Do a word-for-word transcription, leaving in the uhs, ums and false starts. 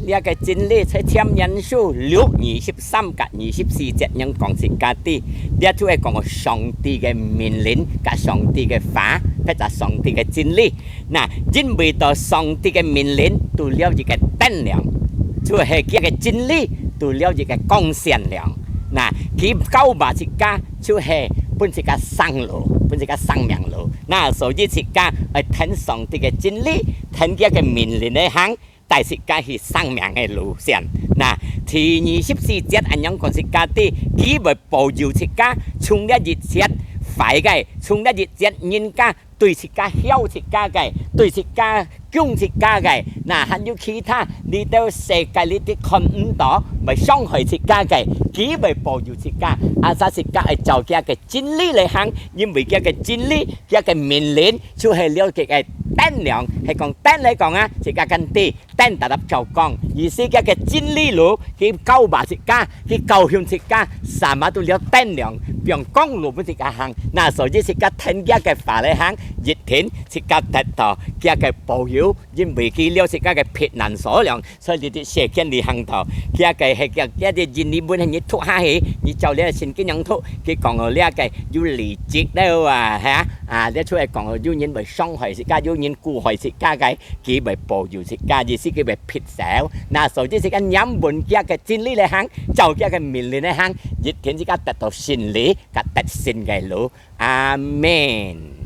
這个真理在箴言書六二十三甲二十四節樣講自家知，這就係講上帝个命令，甲上帝个話，或者上帝个真理。那，因為到上帝个命令，除了一个燈亮，就係佢个真理，除了一个光線亮。那，佢教導自家，就係分自家生路，分自家生命路。那，所以自家愛聽上帝个真理，聽佢个命令來行， 帶自家去生命个路線。那，第二十四節恁樣講自家知，佢會保佑自家，從這一切壞个，從這一切人家對自家囂自家个，對自家攻自家个，那還有其他你兜世界裡底看毋到，會傷害自家个，佢會保佑自家。啊，所以自家愛照佢个真理來行，因為佢个真理，佢个命令，就係了佢个燈亮，係講燈來講啊，自家跟知。 燈搭搭照光，意思佢个真理路，佢教導自家，佢教訓自家，sama都了燈亮，放光路分自家行。那所以自家聽佢个話來行，一定自家得到佢个保佑，因為佢了自家个避難所了，所以你在世間裡行道，佢个係佢个人你本係你讀下去，你照這聖經樣讀，佢講到這个有利益了啊，係啊，啊，這就係講到有人會傷害自家，有人苦害自家个。 佢會保佑自家，意思佢會撇手。那所以自家念分佢个真理來行，照佢个命令來行，一定自家得到勝利，甲得勝个路。阿門。